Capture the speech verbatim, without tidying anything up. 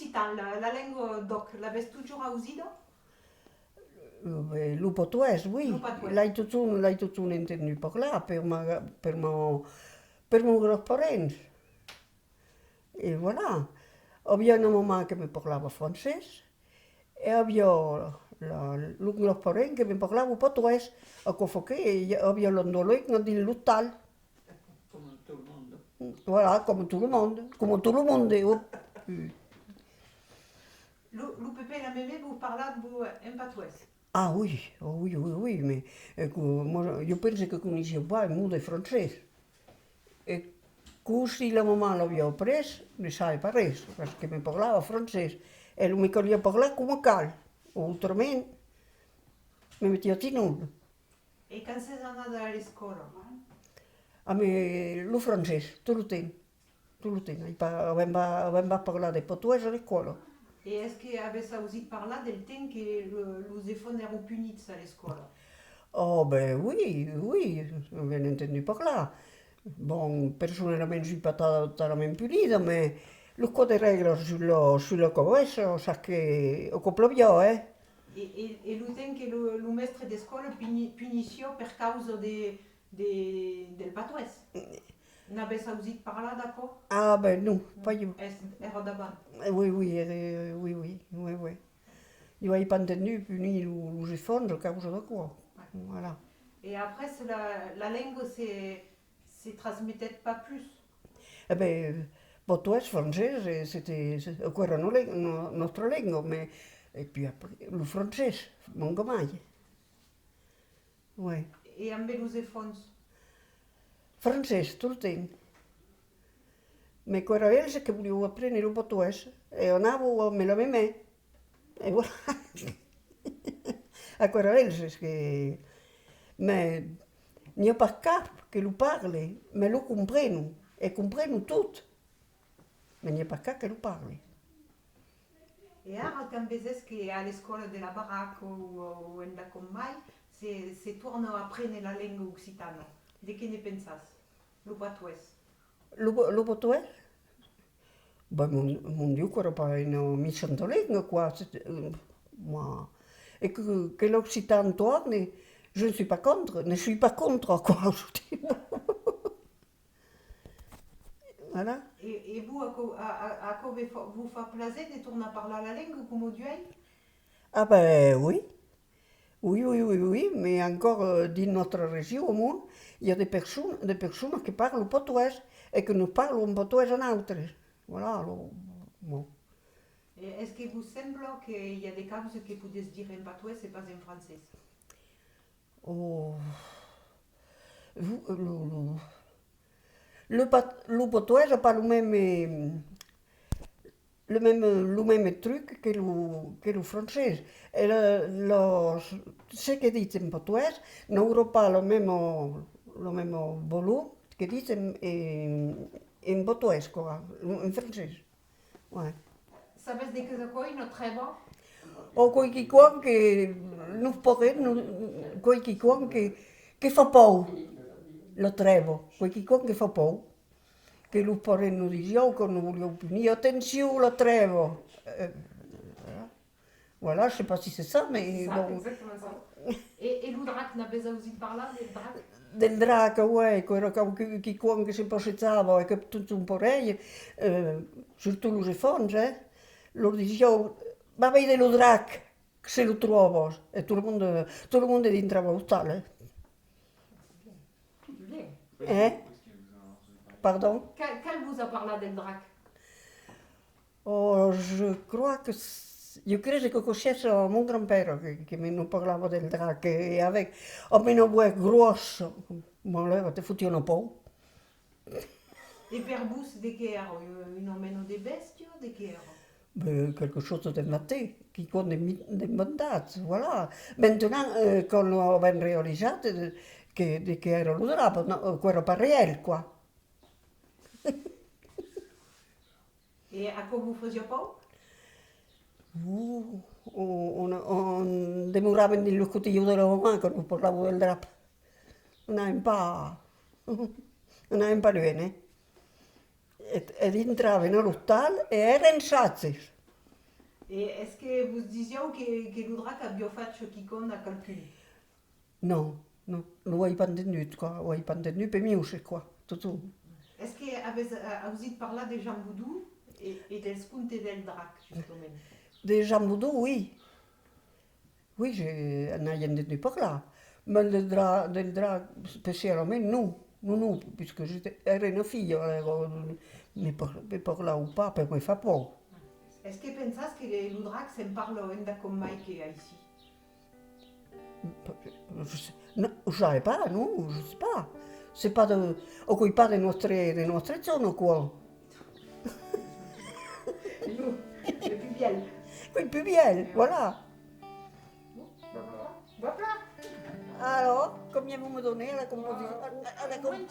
Occitan, la, la lenga d'òc, l'avètz totjorn ausida? Lo, eh, lo patoès, oui. Lo patoès. L'ai totjorn, l'ai totjorn entendut parlar per ma, per ma, per mos grands-parents. E voilà. Aviá una mamà que me parlava francés e aviá la, lo grand-parent que me parlava patoès. Aquò fa que i aviá las doas lengas dins l'ostal. Coma tot lo monde. Voilà, coma tot lo monde, coma tot lo monde, ò. Lo, lo pepè e la memè vos parlan, vos, en patoès? Ah oui, oh oui, oui, oui, mais, eh, que, moi, jo pense que coneissiá pas un mot de francés. E cossí la mamà l'aviá aprés, ne sabe pas res, parce que me parlava francés. E lo me caliá parlar coma cal, autrament me metiá tinol. E quand sètz anada a l'escòla? Ah, mais lo francés, tot lo temps. Tot lo temps. Ai pas, avèm pas, avèm pas parlat de patoès a l'escòla. E es que avètz ausit parlar del temps que lo, los efants èran punits a l'escòla? Oh, ben oui, oui, bien entendut parlar. Bon, personalament, soi pas ta-, talament punida, mais los còps de règla sus la, sus la cabeça, sas que, aquò ploviá, eh? E, e, e lo temps que lo, lo mèstre d'escòla puni-, punissiá per causa de, de, del patoès? N'avètz ausit parlar d'aquò? Ah, ben non, pas jo. Es, èra d'abans? Eh, oui, oui, èra, oui, oui, oui, oui. Jo ai pas entendut punir lo, los efants a causa d'aquò. Voilà. E après, la, la lenga se, se transmetèt pas plus? E ben, patoès, francés, e c'était, c'est, aquò èra no-, no-, nòstra lenga, mais, e puis après, lo francés, manca mai. Ouais. E ambe los efants? Francés, tot lo temps. Mès qu'èra eles que volián aprene lo patoès, e anavan ambe la memè. E voilà. Aquò èra eles que... Mès n'i a pas cap que lo parle, mès lo comprenon, e comprenon tot. Mès n'i a pas cap que lo parle. E ara, quand vesètz que a l'escòla de la Barraca o, o endacòm mai, se, se torna aprene la lenga occitana, de qué ne pensatz? Lo patoès? Lo, lo patoès? Ben, mon, mon Dieu, qu'èra pas una michanta lenga, quoi. C'est, euh, moi, e que, que l'occitan torne, je ne suis pas contre, ne suis pas contre, quoi, je dis. Voilà. E, e vos, aquò, a, a, aquò ve fa, vos fa plaser de tornar parlar la lenga coma d'uèi? Ah ben, oui. Oui, oui, oui, oui, oui, mais encore, euh, dins nòstra region, au mond, i a de person-, de personas que parlan patoès e que nos parlan en patoès a nautres. Voilà, alors, bon. E es que vos sembla que i a de causas que podètz dire en patoès e pas en francés? Oh, lo, lo, lo pat-, lo patoès a pas lo mème, lo mème, lo mème truc que lo, que lo francés. E la, los, ce que ditz en patoès n'aurà pas lo mème, lo mème volum que ditz en, en, en patoès, quoi, en francés. Ouais. Sabètz de qu'es aquò, una trèva? Ò, qualquicòm que nos parents, nos, qualquicòm que, que fa paur, la trèva, qualquicòm que fa paur. Que los parents nos disián quand nos volián punir: «Atencion, la trèva!» Euh, voilà, je sais pas si c'est ça, mais... C'est ça, bon. Exactement ça. E, e lo drac, n'avètz ausit parlar del drac? Del drac, ouais, qu'èra quauqui-, quicòm que se passejava e que totjorn parelh, euh, surtot los efants, eh, lor disián: «Va veire lo drac, se lo tròbas.» E tot lo monde, tot lo monde dintrava a l'ostal, eh. Bien. Eh? Pardon? Qual, qual vos a parlat del drac? Oh, je crois que s-, jo crese que aquò sièsse mon grand-père que, que me, nos parlava del drac, e avec, amb una voès gròssa, malèra, te fotiá una paur. E per vos, de qué èra? Una mena de bèstia? De qué èra? Ben, quelque chose d'inventé, quicòm de mi-, d'inventat, voilà. Maintenant, euh, quand l'avèm realizat, euh, que, de qué èra lo drac, non, aquò èra pas reèl, quoi. E aquò vos fasiá paur? Uh, on, on, on demoràvem dins lo cotilhon de la mamà quand nos parlava del drac. Anàvem pas, anàvem pas luènh, eh? E, e dintràvem a l'ostal e èrem sages. E es que vos disián que, que lo drac aviá fach quicòm a qualqu'un? Non, non, lo ai pas entendut, quoi, o ai pas entendut, per miusse, quoi, totun. Es que avètz, eh, ausit parlar de Jean Boudou e, e dels contes del drac, justament? De Jean Boudou, oui. Oui, je, n'ai entendut parlar. Mas del drac, del drac, especialament, non. Non, non, puisque j'étais, ère una filha, alèra, me par-, me parlavan pas, per me far paur. Es que pensas que le, lo drac se'n parla endacòm mai que aicí? Je sais, non, je sais pas, non, je sais pas. C'est pas de, aquò's pas de nòstre, de nòstre jorn, quoi. Non, le plus vièlh. Oui, le plus vièlh, voilà. Bon, voilà. Alors, combien vous me donnez à la composition, à, à la comp-